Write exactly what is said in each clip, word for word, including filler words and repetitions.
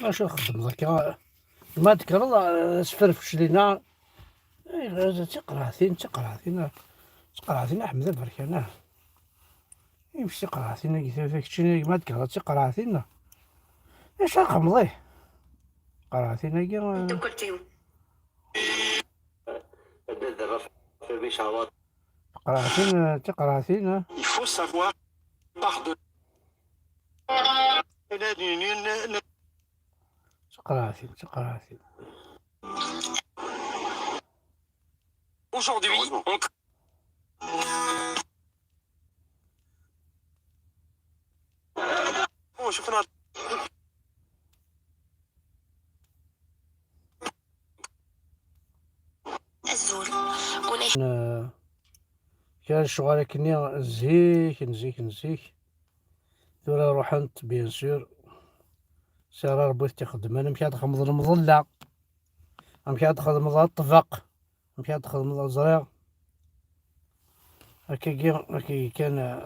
Acu txeddmeḍ akka? Ma d-tekkreḍ, eh, asferfec dinna. Eh, d tiqerɛtin, d tiqerɛtin, d tiqerɛtin, a Ḥmed aberkan, ah. Imec tiqerɛtin-agi, ta, ta, keččini, ma d-tekkreḍ d tiqerɛtin. Acu txeddmeḍ, ih? Tiqerɛtin-agi, eh. Tiqerɛtin, eh, tiqerɛtin, eh. Tiqerɛtin, tiqerɛtin. Aujourd'hui, on... Oh, شفنا. Azul. Ula n-, kra n lecɣal akkenni zik, n zik, n zik. Tura ruḥent, bien sûr. Sara Rebbi t-ixeddmen. Amek ad txedmeḍ lemḍella? Amek ad txedmeḍ ṭṭbaq? Amek ad txedmeḍ, ẓriɣ. Akkagi, akkagi kan, eh,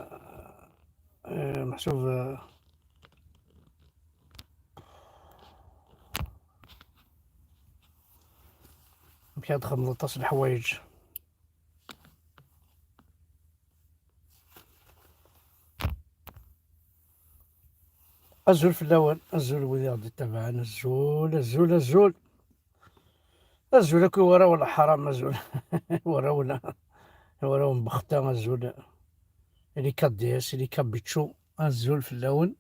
eh, meḥsub, eh, amek ad txedmeḍ aṭas n leḥwayeǧ. Azul fell-awen, azul wid i ɣ-d-ittabaɛen, azul, azul, azul. Azul akk i warraw n leḥram, azul. Warraw n, warraw n Bexta, azul. Ili K D S, ili Kabičču, azul fell-awen.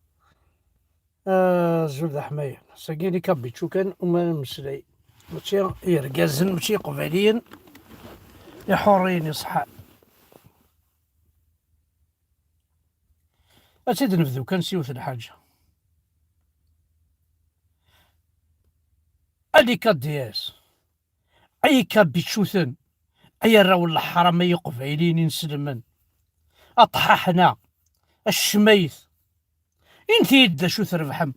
Azul d aḥmayan. Sagi ili Kabičču kan, uma nmeslay. Mačči irgazen, mačči iqbayliyen, iḥuriyen iṣeḥḥan. Ad tt-id-nebdu kan s yiwet n lḥaǧa. Alika D S, ay ikabičuten, ay arraw n leḥram, ay iqbayliyen inselmen, aṭḥaḥna, accmayt, init-iyi-d d acu trebḥem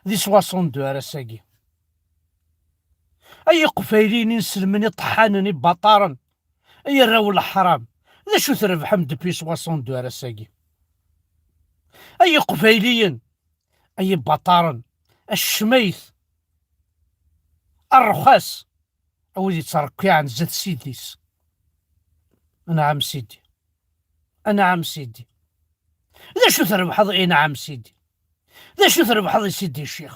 di soixante-deux ar ass-agi? Ay iqbayliyen inselmen, iṭeḥḥanen, ibaṭaren, ay arraw n leḥram, d acu trebḥem depuis soixante-deux ar ass-agi? Ay iqbayliyen, ay ibaṭaren, accmayt, arxas, a wid yettṛekkiɛen zdat ssid-is. Anɛam sidi. Anɛam sidi. D acu trebḥeḍ, inɛam sidi? D acu trebḥeḍ, i sidi ccix?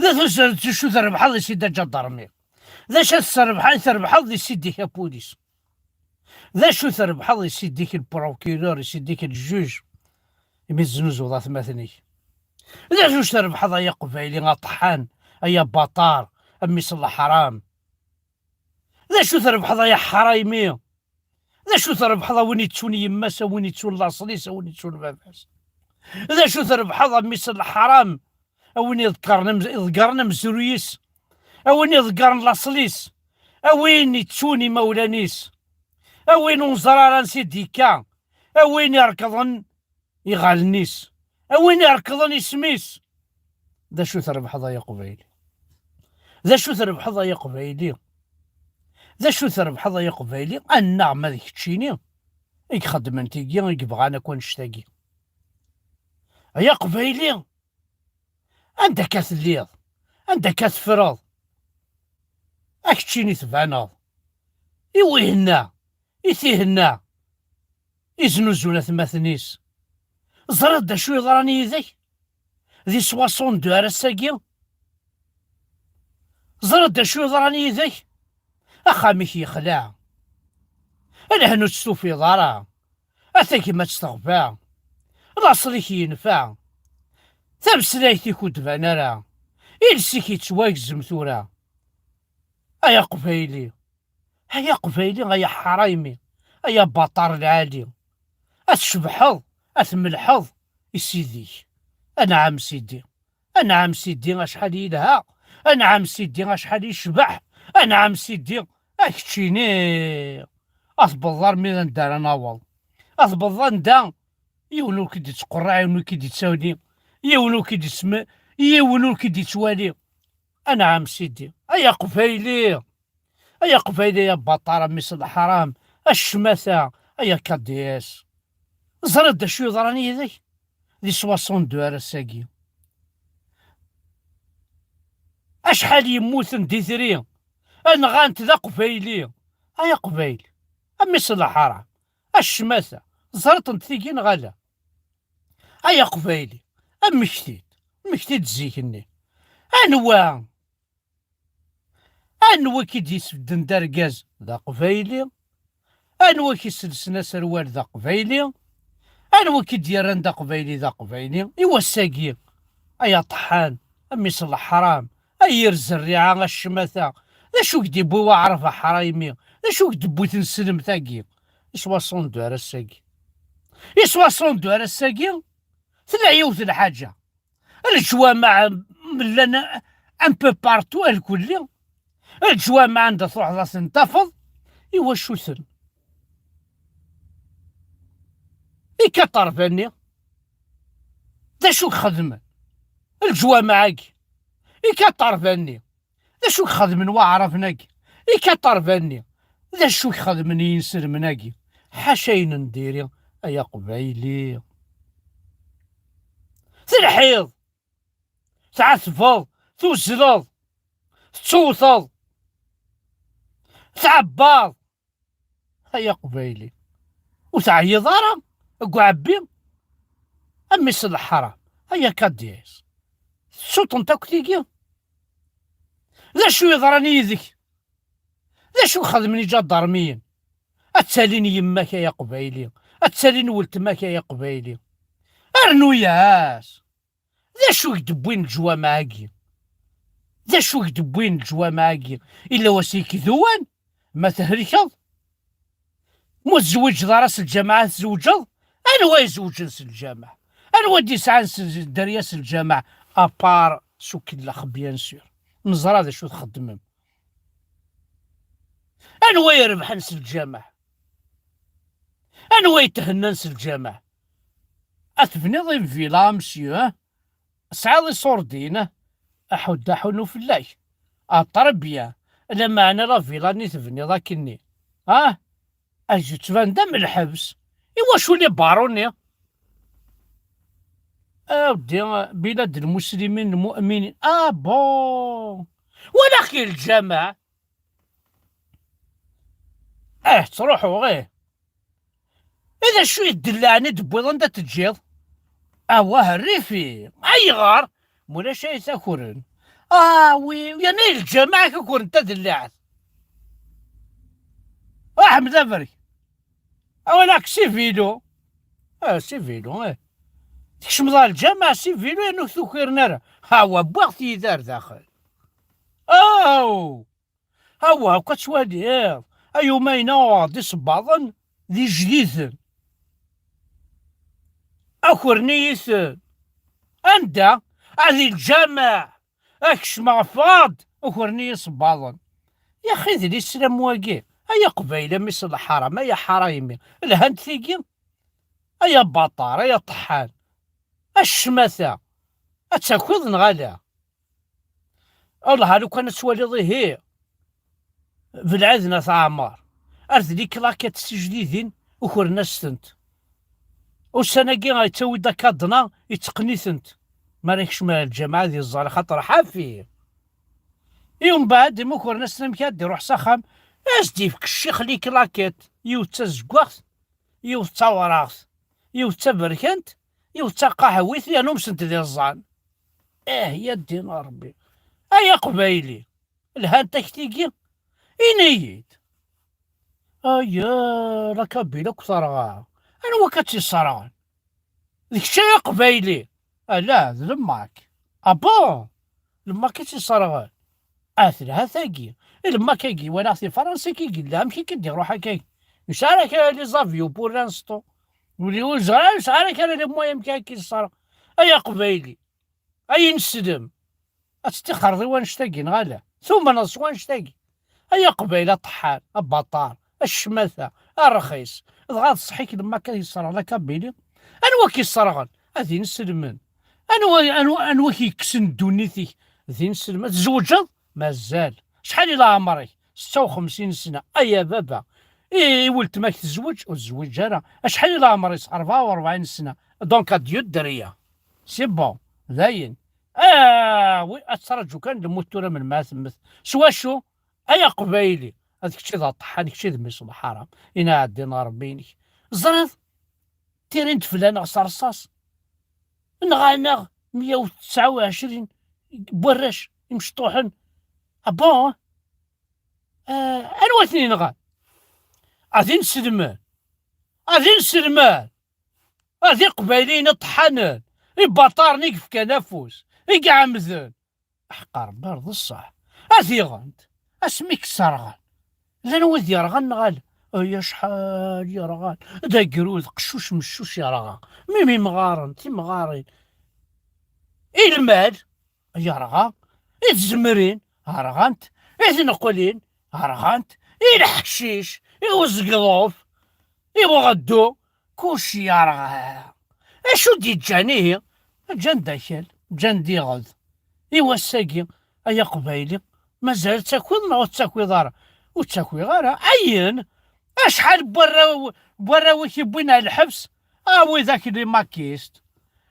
D acu, d acu trebḥeḍ, i sidi aǧadarmi? D acu ad trebḥeḍ, trebḥeḍ, i sidi-k apulis? D acu trebḥeḍ, i sidi-k lprokirur, i sidi-k ljuj, imi teznuzuḍ atmaten-ik? D acu trebḥeḍ, ay aqbayli aṭeḥḥan, ay abaṭar, a mmi-s n leḥram? D acu trebḥeḍ, ay aḥraymi? D acu trebḥeḍ, a win ittun yemma-s, a win ittun laṣel-is, a win ittun baba-s? D acu trebḥeḍ, a mmi-s n leḥram, a win iḍeggren am-, iḍeggren amezruy-is, a win iḍeggren laṣel-is, a win ittun imawlan-is, a win ur neẓri ara ansi d-yekka, a win irekḍen iɣallen-is, a win irekḍen isem-is? D acu trebḥeḍ, ay aqbayli? D acu trebḥeḍ, ay aqbayli? D acu trebḥeḍ, ay aqbayli? Annaɣ ma d keččini i ixeddmen tigi, i yebɣan akk annect-agi? Ay aqbayli, anda akka telliḍ? Anda akka teffreḍ? A keččini tbaneḍ i wihenna, i tihenna, iznuzun atmaten-is. Ẓriḍ d acu yeḍran yid-k di soixante-deux ar ass-agi? Ẓriɣ d acu yeḍran yid-k. Axxam-ik yexla. Lehna ur tt-tufiḍ ara. A tagmat teɣba. Laṣel-ik yenfa. Tameslayt-ik ur d-tban ara. Iles-ik yettwagzem tura. Ay aqbayli. Ay aqbayli, ay aḥraymi. Ay abaṭar lɛali. Ad tcebḥeḍ, ad tmelḥeḍ i sidi-k. Anɛam sidi. Anɛam sidi acḥal yelha. Anɛam sidi acḥal yecbeḥ. Anɛam sidi a keččini. A tbeddeḍ armi d anda ara naweḍ. A tbeddeḍ anda yiwen ur k-id-ittqerriɛ, yiwen ur k-id-ittawli, yiwen ur k-id-isme, yiwen ur k-id-ittwali. Anɛam sidi. Ay aqbayli. Ay aqbayli, ay abaṭar, a mmi-s n leḥram, a ccmata, ay akadis. Ẓriɣ d acu yeḍran yid-k di soixante-deux ar ass-agi. Acḥal yemmuten d itri, nɣan-t d aqbayli. Ay aqbayli, a mmi-s n leḥram, a ccmata, ẓriḍ-tent tigi neɣ ala? Ay aqbayli, mmekti-d, mmekti-d zik-nni. Anwa Anwa i k-id-yesbedden d argaz d aqbayli? Anwa i k-iselsen aserwal d aqbayli? Anwa i k-id-yerran d aqbayli d aqbayli? I wass-agi, ay aṭeḥḥan, a mmi-s n leḥram, ay yir zzerriɛa, a ccmata, d acu i k-d-iwwi waɛrab aḥraymi? D acu i k-d-tewwi tneslemt-agi? I soixante-deux ar ass-agi. I soixante-deux ar ass-agi, tella yiwet n lḥaǧa. Leǧwameɛ llan un peu partout, ar kulli. Leǧwameɛ anda truḥeḍ ad ten-tafeḍ. Iwacu-ten? Ikaṭerba-nni, d acu i xedmen? Leǧwameɛ-agi, ikaṭerba-nni, d acu i xedmen waɛraben-agi? Ikaṭerba-nni, d acu i xedmen yinselmen-agi? Ḥaca ayen n diri, ay aqbayli. Telḥiḍ, tɛetbeḍ, tuzzleḍ, tettewteḍ, tɛebbaḍ. Ay aqbayli, ur teɛyiḍ ara deg uɛebbi? A mmi-s n leḥram, ay akadis, tettuṭent akk tigi? D acu yeḍran yid-k? D acu i xedmen iǧadarmiyen? Ad ttalin yemma-k ay aqbayli, ad ttalin weltma-k ay aqbayli. Rnu-yas. D acu i k-d-wwin leǧwameɛ-agi? D acu i k-d-wwin leǧwameɛ-agi? Illa wass i k-duwan, ma thelkeḍ. Ma ur tezwiǧeḍ ara s lǧameɛ, ad tzewǧeḍ? Anwa izewǧen s lǧameɛ? Anwa d-yesɛan s dderya s lǧameɛ? Apar s ukellex, bien sûr. Neẓra d acu txeddmem. Anwa irebḥen s lǧameɛ? Anwa yethennan s lǧameɛ? Ad tebniḍ une villa, a monsieur, hein? Tesɛiḍ iṣurdiyen, hein? Aḥuddu aḥunnu fell-ak. Ah, très bien. Lameɛna la villa-nni tebniḍ akkenni, ah? Ad yettban d am lḥebs. Iwacu les barons-nni? A weddi, bilad lmuslimin lmu'minin. Ah bon. Walaɣ-k i lǧameɛ. Eh, ttruḥuɣ, ih. I d acu i ddellaɛen i d-wwiḍen da teǧǧiḍ? Awah rrifi. Ayɣer? Mulac ay takren. Ah wi, yerna i lǧameɛ i k-akren tadellaɛt. Ah, Ḥmed aberk. Awal-ak si vélo. Ah, si vélo, eh. Tkecmeḍ ɣer lǧameɛ si vélo, yerna ur k-tukiren ara. Hawa, wwiɣ-t yid-i ar daxel. Aw! Awa, akk ad twaliḍ. Ay umayna uɣeɣ-d isebbaḍen d ijdiden. Akren-iyi-ten. Anda? Ah, di lǧameɛ. Akecmeɣ ffɣeɣ-d, ukren-iyi isebbaḍen. Yaxi d lislam wagi, ay aqbayli, a mmi-s n leḥram, ay aḥraymi, lhant tigi? Ay abaṭar, ay aṭeḥḥan, a ccmata, ad takiḍ neɣ ala? Allah, a lukan ad twaliḍ ihi, Belɛid n At Ɛmer, ar d liklaket s tijdidin, ukren-as-tent. Ussan-agi yettawi-d akaḍna, yetteqqen-itent. Mi ara yekcem ar lǧameɛ ad yeẓẓal, axaṭer ḥafi. I umbeɛd, imi ukren-as amek ad d-iruḥ s axxam, ad as-d-yefk ccix liklaket, yiwet d tazeggaɣt, yiwet d tawraɣt, yiwet d taberkant, yiwet d taqaḥwit, yerna umsen-t d iẓẓan. Eh, ya ddin a Ṛebbi. Ay aqbayli! Lhant-ak tigi? Ini-yi-d. Aya, la Kabyle akk terɣa. Anwa akka tt-isserɣen? D kečč ay aqbayli. Ala, d lemmak. Ah bon? Lemmak i tt-isserɣen? Ah, telha tagi. I lemmak-agi, walaɣ-t i Fransa i yella, amek i k-id-iruḥ akka? Yesɛa ara kra les avions pour l'instant. Wali ur ẓriɣ ara, yesɛa ara kra les moyens amek akka i k-isserɣ. Ay aqbayli, ay ineslem. Ad tettixxreḍ i wannect-agi neɣ ala? Tumneḍ s wannect-agi? Ay aqbayli aṭeḥḥan, abaṭar, a ccmata, a rxis, dɣa d ṣṣeḥ-ik lemmak ad yesserɣ la Kabili? Anwa k-isserɣen? Ad ineslmen. Anwa, anwa, anwa k-yekksen ddunit-ik? D ineslmen. Tzewǧeḍ? Mazal. Acḥal i leɛmer-ik? Setta u xemsin sna. Ay a baba. I, i weltma-k tezweǧ? Ur tezwiǧ ara. Acḥal i leɛmer-is? Rebɛa u rebɛin sna. Donc, adieu dderya. C'est bon. Dayen. Ah, wi, ad ttraǧu kan lmut tura melmi ara temmet. S wacu? Ay aqbayli, ad kečč i d aṭeḥḥan, kečč i d mmi-s n lḥaram, inaɛdin n Ṛebbi-inek. Ẓriḍ, tirin d fell-aneɣ s rṣaṣ. Nɣan-aɣ meyya u tesɛa u ɛecrin n warrac imecṭuḥen. Ah bon? Ah, anwa ten-inɣan? Ad inselmen. Ad inselmen. Ad iqbayliyen iṭeḥḥanen, ibaṭaren i yefkan afus, i iɛemden. Aḥeqq Ṛebbi ar d ṣṣeḥ. Ad iɣent, asmi k-sserɣen. Llan wid yerɣan neɣ ala? Ay acḥal yerɣan. D agrud, qeccuc meccuc yerɣa. Mim imɣaren, timɣarin. I lmal, yerɣa. I tzemrin, rɣant. I tneqlin, rɣant. I leḥcic, i uzegḍuf, i uɣeddu, kullec yerɣa. Acu d-yeǧǧan ihi? Ǧǧan-d akal, ǧǧan-d iɣed. I wass-agi, ay aqbayli, mazal ad takiḍ neɣ ur tettakiḍ ara? Ur ttakiɣ ara. Ayen? Acḥal n warraw, n warraw-ik i wwin ar lḥebs? A widak d les maquistes.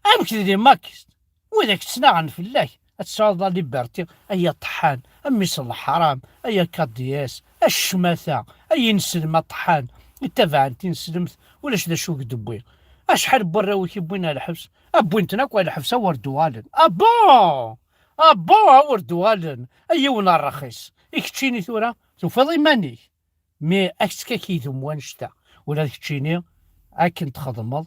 Amek d les maquistes? Widak ttnaɣen fell-ak, ad tesɛuḍ la liberté, ay aṭeḥḥan, a mmi-s n leḥram, ay akadiyas, a ccmata, ay ineslem aṭeḥḥan, ittabaɛen tineslemt, ulac d acu i k-d-wwi. Acḥal n warraw-ik i wwin ar lḥebs? A wwin-ten akk ar lḥebs, a wer d-uɣalen. Ah bon! Ah bon, a wer d-uɣalen, a yiwen ṛṛxis. I keččini tura, tufiḍ iman-ik. Mi ad k-ttkak yid-m wannect-a, ula d keččini, akken txedmeḍ,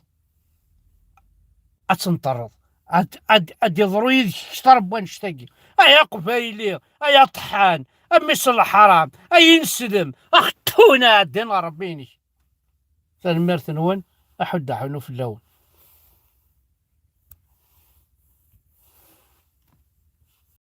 ad tenṭerreḍ. Ad, ad, ad iḍru yid-k kter n wannect-agi. Ay aqbayli, ay aṭeḥḥan, a mmi-s n leḥram, ay ineslem, axettun aɛeddi n Ṛebbi-inek. Tanemmirt-nwen, aḥuddu aḥunnu fell-awen.